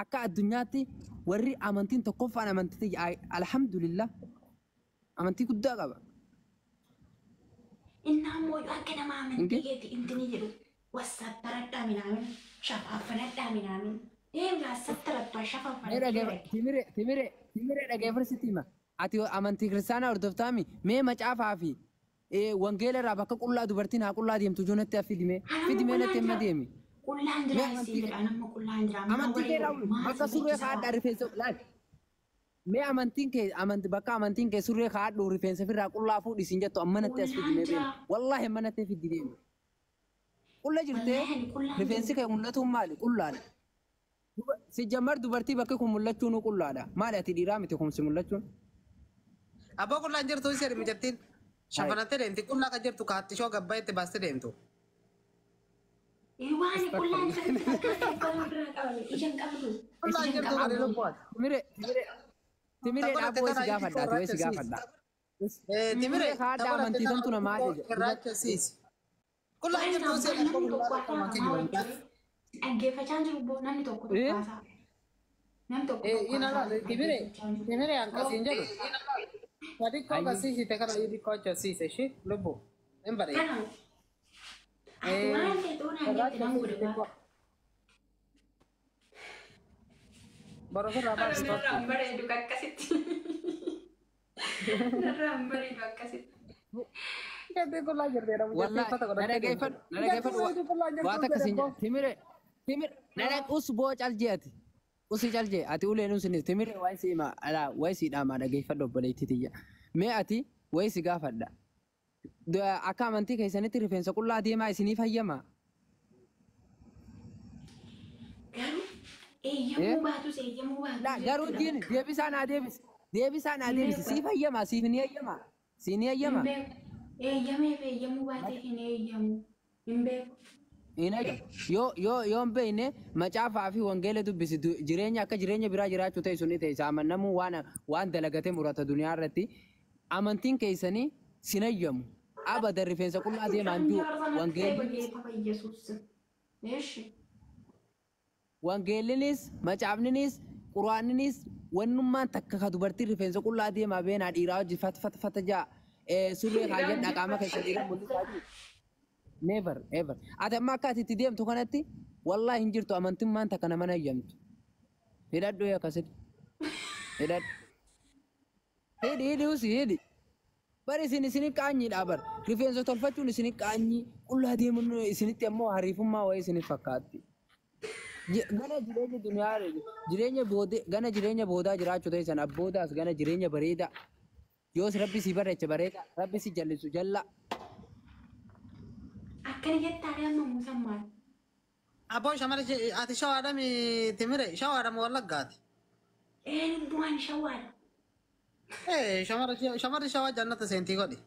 Akka addunyaatti warri amantiin tokkoffaan amantii alhamdulillah amantii guddaa qaba. Innaa immoo akka nama amantii keetti intini jedhu wassaattaradhaa minaamin shafaaffanadhaa minaamin deemgaa wassaattarattu shafaaffanadhaa. Timire timire timire dhageeffadhu sitti hima. Ati amantii kiristaanaa hordoftaami mee macaafaa fi wangeela irraa bakka qullaa dubartiin haa qullaa deemtu ijoo natti fidime fidimee natti himma deemi. Qullaan jira siin jedha nama qullaan jira. Amantii kee raawwi bakka surree kaadhaa rifeensa laal. Mee amantiin kee amanti bakka amantiin kee surree kaadhu rifeensa ofirraa qullaa fuudhi siin jettu amma natti as fidimee deemi. Wallaahi amma natti fiddi deemi. Qulla jirtee rifeensi kee mul'atuun maali qullaadha. Si jammar dubartii bakki kun mul'achuun qullaadha. Maali ati dhiiraa miti kun si mul'achuun? Abbaa qullaan jirtu ishee mijattiin shafanattee deemti qullaa kan jirtu kaattishoo gabbaa itti baastee deemtu. Waan qullaan jirtu fakkaata biraa qabame ija hin qabdu. Qullaan jirtu kan lubbuwaati. Timire timire timire dhaaboo si gaafadha ati si gaafadha. Timire haadha amantii santu namaa ajaja. Irraacha siisi. Qullaan jirtu ishee Namni tokko dhaggeeffachaa jiru namni tokko tokko haasaa. Namni tokko tokko haasaa. Timire timire akkasiin jedhu. Xiqqoo akkasiisite kana xiqqoo achiisiise ishee lubbu hin bareedu. Kana ati waan ta'e xoonaan jette nama godhe baaka. Borofirraa baasi tokko. Narraan bareedu akkasitti. Narraan bareedu akkasitti. Gaddee qullaa jirteedha. Wallahi na dhageeffadhu na dhageeffadhu waan akkasiin jedhu timire timire na dhag us boo cal jeeti. Usi cal jee ati uleen usinis timire wayi si hima alaa wayi si dhaamaa dhageeffadhu obboleettii tiyya. Mee ati wayi si gaafadha. Akka amantii keessanitti rifeensa qullaa deemaa isinii fayyama. Garuu eeyyamuu baatus eeyyamuu baatus. Garuu diin deebisaa naa deebisi. Deebisaa naa deebisi. Sii fayyama siif ni eeyyama. Sii ni eeyyama. Eeyyameef eeyyamuu baatee hin eeyyamu. Hin beeku. Yoo yoo yoo hin beekne macaafaa fi wangeela dubbisi jireenya akka jireenya biraa jiraachuu ta'e sun ta'e amannamuu waan waan dalagatee murata duniyaa irratti amantiin keessanii sin eeyyamu. Abadan rifeensa qullaa deemaan jiru wangeelli. Wangeellinis macaafninis quraanninis wannummaan takka ka dubartiin rifeensa qullaa deemaa beenaa dhiiraa hojii fata fata fata jaa surree kaayyadhaa qaama keessa dhiira mul'isaa jiru. Never ever. Ati amma akka ati itti deemtu kanatti wallaahi hin jirtu amantummaan takka nama eeyyamtu. Hidhadhu akkasitti. Hidhadhu. Hidhi hidhi usi hidhi. Bari isin isin qaanyiidha bar. Rifeensa tolfachuun isin qaanyii qullaa deemuun isinitti ammoo hariifummaa wayii isinif fakkaatti. Gana jireenya duniyaa jireenya boodee gana jireenya boodaa jiraachuu ta'e sana abboodaas gana jireenya bareedaa. Yoos rabbi si bareecha bareeda rabbi si jallisu jalla. Akkana jettaa amma Muusaan maal? Abboo shamara ati shawaadhami timire shawaadhama wallaggaati. Ee lubbuun shawaadha. Ee shamarri shawaa jannata seentii godhi.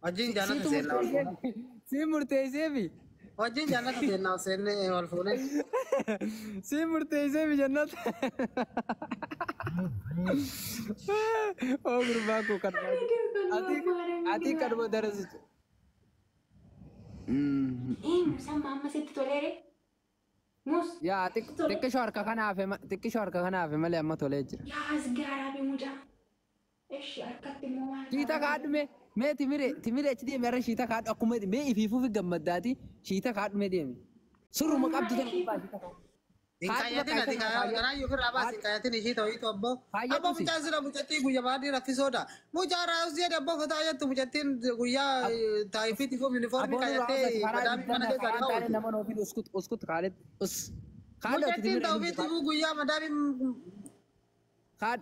Wajjin jannata seennaa wal fuune. Si murteesseefi. Wajjin jannata seennaa seennee wal fuune. Si murteesseefi jannata. Oo gurbaa koo kan ati kanuma darasitu. Ee Muusaan amma sitti toleere? Muus. Yaa xiqqishoo harka kana hafe xiqqishoo harka kana hafe malee amma tolee jira. Yaa as gaaraa fi mucaa. Eshi harkatti immoo maal? Shiita kaadhu mee mee timire timire achi deemi har'a shiita kaadhu akkuma mee ifiifuu fi gammaddaati shiita kaadhu mee deemi. Surruma qabdu tana gubbaa shiita kaadhu. Hin kayyatin ati kanaayyuu ofirraa baasi hin kayyatin ishii ta'uu abboo. Abboo mucaan sira mucattii guyyaa baadii rakkisoodha. Mucaa raawus jedhe abboo fataa jettu mucattiin guyyaa taayifiitti fuuf yuunifoormii kayyattee madaamii mana keessa Karaa kaa'u. nama noofiin uskut uskut kaalet us. Mucattiin taayifiitti fuuf guyyaa madaamii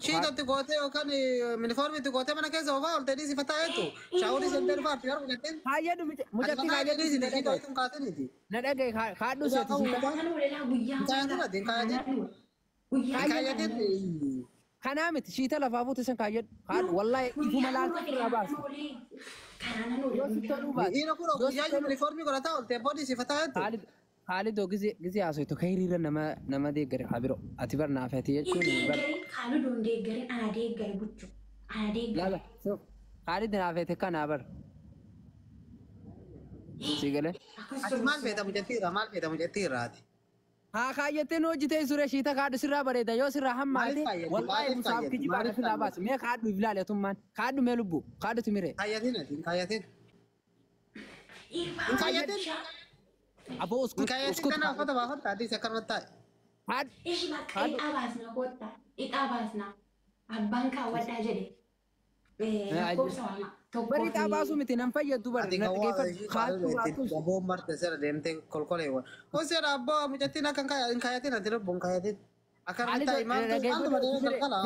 shiitatti gootee yookaan yuunifoormiitti gootee mana keessa oofaa ooltee dhiisi fataa jettu. Shaawurii seentee dhufaatti garuu mucattiin. Kaayyadhu mucattii kaayyadhu Ati fataa jedhii kaasiniiti. Na dhagaye kaadhu seeti shiita. Kan walilaa guyyaa. Kaayatin ati kaayatin. Guyyaa. Kaayatin. Kanaa miti shiita lafaa fuute san kaayyadhu. Kaadhu wallaahi ifuma laalta irraa baasu. Kanaan Yoo sitti toluu baate. Dhiira kun guyyaa yuunifoormii godhataa ooltee boodii si fataa jettu. Kaalidoo gisee haasoftu kan hiriira nama nama deeggare haa biroo ati bar naaf ati jechuun bar Deeggarin Kaalidoon deeggarin ana deeggare buchu. Ana deeggare. lala Kaalid naaf ati kanaa bar. Si galee. Ati maal feeta mucattiirraa maal feeta mucattiirraati? Haa kaayyattee nu hojjetee suree shiita kaadhu sirraa bareeda yoo sirraa hammaate wallaahi musaaf kijibaa sirraa baase mee kaadhu ilaali atummaan kaadhu mee lubbu kaadhu timiree. Kaayyatiin ati kaayyatiin. Kaayyatiin. Aboo uskut uskut. Kana uffata baafadha adii akkanumatti taa'e. Kaadhu. Ishi bakka ixaa baasna kotta ixaa baasna abbaan kaawwadhaa jedhe. Lakkoofsa waama. Bari ixaa baasuu miti nan fayyaddu bari na dhageeffadhu kaadhu baasuu. Aboo marte seera deemtee kolkoleewwan. Hoseera abboo mucattiin akka hin kaayyatiin ati lubbu hin kaayyatiin. Akkanumatti taa'e maaltu bareeda kalkala.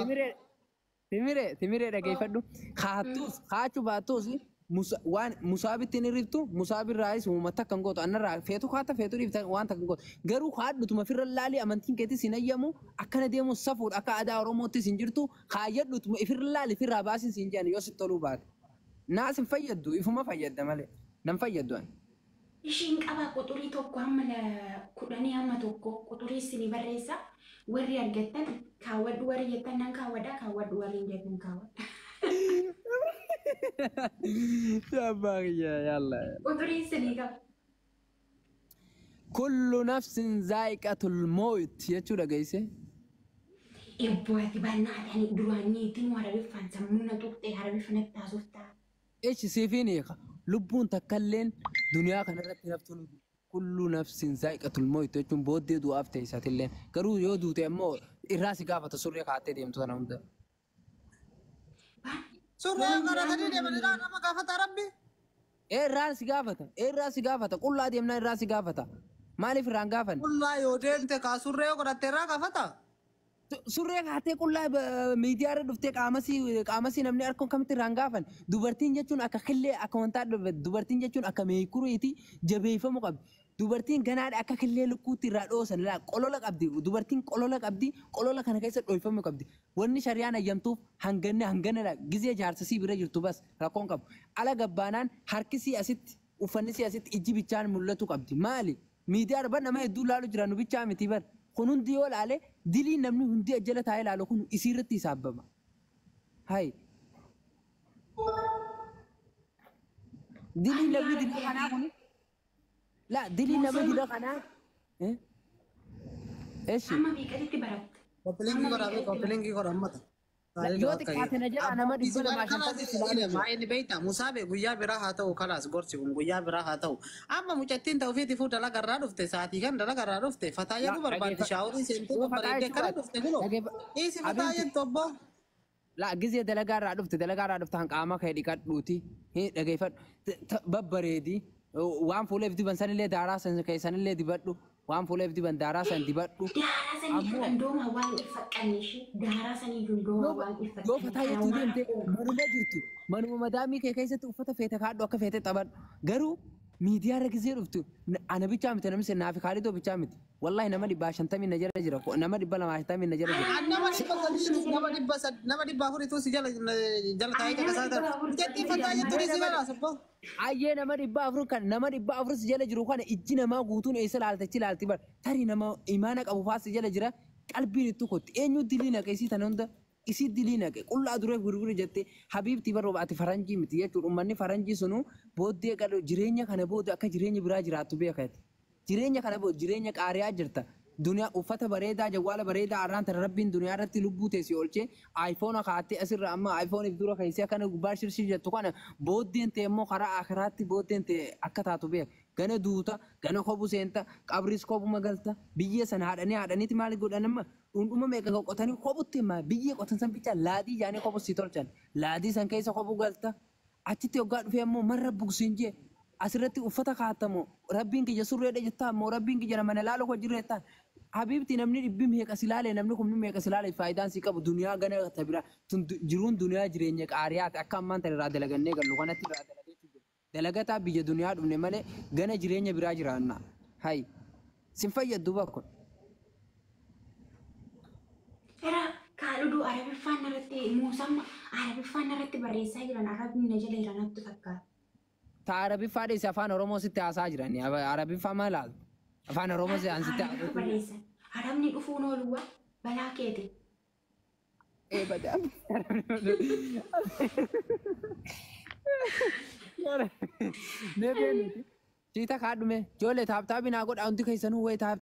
Timiree timiree dhageeffadhu kaattuus kaachuu baattuus waan musaabitti hin hirriftu musaabirraayis uummata akka hin gootu annarraa feetu kaata feetu dhiifta waan takka hin gootu garuu kaadhutuma firra laalii amantiin keetis hin ayyamu akkana deemuun safuudha akka aadaa Oromoottis hin jirtu kaayyadhutuma ifirra laali ifirraa baasin siin jedhan yoo sitti toluu baate naas hin fayyaddu ifuma fayyadda malee nan fayyaddu ani. Ishiin qabaa quxurii tokko hamma 10 hamma 1 quxurii isinii barreessa warri argattan kaawwadhu warri jettan nan kaawwadha kaawwadhu warri hin jettan kaawwadha. يلا كل نفس ذائقة الموت يا رجيسة إبواتي بنا يعني دواني تيم عربي فان سمونا توقتي عربي فان تاسوفتا إيش سيفيني لبون تكلن دنيا كنرت نفتون كل نفس ذائقة الموت يجون بودي دو أفتي ساتلين كرو يودو تأمو الراس قافة سوريا قاعدة ديم تنا هم Surree qaratanii deemanii nama gaafata rabbi. Irraan si gaafata. Irraan si gaafata. Qullaa deemnaa irraan si gaafata. Maaliif irraan gaafan? Qullaa yoo deemte kaa surree yoo godhatte irraa gaafata. Surree kaatee qullaa miidiyaa irra dhuftee qaamasii namni harkoon kamitti irraan gaafan? Dubartiin jechuun akka killee akka wantaa dubartiin jechuun akka meekuriiti jabeeffamu qabdi. Dubartiin ganaadha akka killee lukkuutti irraa dhoosan laa qolola qabdi. Dubartiin qolola qabdi. Qolola kana keessa dhoofamuu qabdi. Wanni shari'aan ayyamtuuf hanganne hanganadha. Gizee jaarsasii bira jirtu bas rakkoon qabu. Ala gabbaanaan harkisii asitti uffannisii asitti ijji bichaan mul'atu qabdi. Maali? Miidiyaa arba nama hedduu laalu jira nu bichaa miti bar. Kun hundi yoo laale dilii namni hundi ajjala taa'ee laalu kun isiirratti hisaabbama. Hayi. Dilii namni dilii kanaa kuni. لا دلي نبي دلي قناة إيه إيش أما بيقدر تبرد كوبلينجي كورا مت يوتك حتى نجا أنا ما دي ما ما إني بيتا مصابة ويا براها تو خلاص غورسي ويا براها تو أما مجتين توفي تفوت لا قرار رفته ساتي كان لا قرار رفته فتايا برباد شاوري سنتو برباد كره رفته كله إيه فتايا توبا لا جزية دلقة رفته دلقة رفته هنك أما خيري كات لوتي هي دقيفة ببريدي waan fuula ifti ban sanillee daaraa san keessanillee dibadhu waan fuula ifti ban daaraa san dibadhu. Daaraa sanii hundooma waan ifaqqanne ishee daaraa sanii hundooma waan ifaqqanne. Yoo fataa jettuu deemte manuma jirtu manuma madaamii kee keessatti uffata feete kaadhu akka feete taphadhu garuu miidiyaa irra gisee dhuftu ana bichaa miti namni naafi kaalidoo bichaa miti wallahi nama 150 na jala jira nama 250 na jala jira. Nama 300 nama 400 si jala jala taa'ee caqasaa jira. Jettii fataa jettuu si jala sabbo. Ayyee nama 400 kan nama 400 si jala jiru kana ijji namaa guutuun eessa laaltachi laalti bar tarii nama imaana qabu faa si jala jira qalbiin itti kotti eenyu dilii naqe isii tana hunda isii dilii naqe qullaa duree gurguru jettee habiibtii baroo ati faranjii miti jechuudha uummanni faranjii sunuu booddee qalu jireenya kana booda akka jireenya biraa jiraattu beekate jireenya kana booda jireenya qaariyaa jirta duniyaa uffata bareedaa jawwaala bareedaa arraan tana rabbiin duniyaa irratti lubbuu teessii oolchee aayifoona kaa'attee asirra amma aayifooniif dura keessee akkana gubbaa shirshii jettu kana booddeen ta'e immoo karaa akiraatti booddeen ta'e akka taatu beeka. Gana duuta gana kobu seenta qabris kobuma galta biyyee sana haadhanii haadhaniiti maal godhan amma dhundhuma meeqa qotanii kobutti hima biyyee qotan san bicha laadii jaanii kobu si tolchan laadii san keessa kobu galta achitti hoggaa dhufee ammoo marra bugsiin jee asirratti uffata kaa'atamoo rabbiin kiyya surreedha jettaa ammoo rabbiin kiyya nama na laalu hojii jettaan Habibti namni dhibbi meeqa si laale namni kumni meeqa si laale faayidaan si qabu duniyaa gana tabira jiruun duniyaa jireenya qaariyaati akka ammaan tana irraa dalagannee gallu kanatti irraa dalagee dalagataa biyya duniyaa dhufne malee gana jireenya biraa jiraanna hay sin fayyaddu bakko. Era kaaluduu Arabiffaan irratti muusamma Arabiffaan irratti barreessaa jiran Arabni na jala jiran natti fakkaata. Ta Arabiffaa dhiise afaan Oromoo sitti haasaa jiran Arabiffaa maal laaltu? Afaan Oromoo si ansitti barreessan. Arabni dhufuun ooluwa balaa keeti. Ee badaa. Mee beenuti. Siita kaadhume ijoollee taaptaabii naa godhaa hundi keessanuu wayii taaptaa.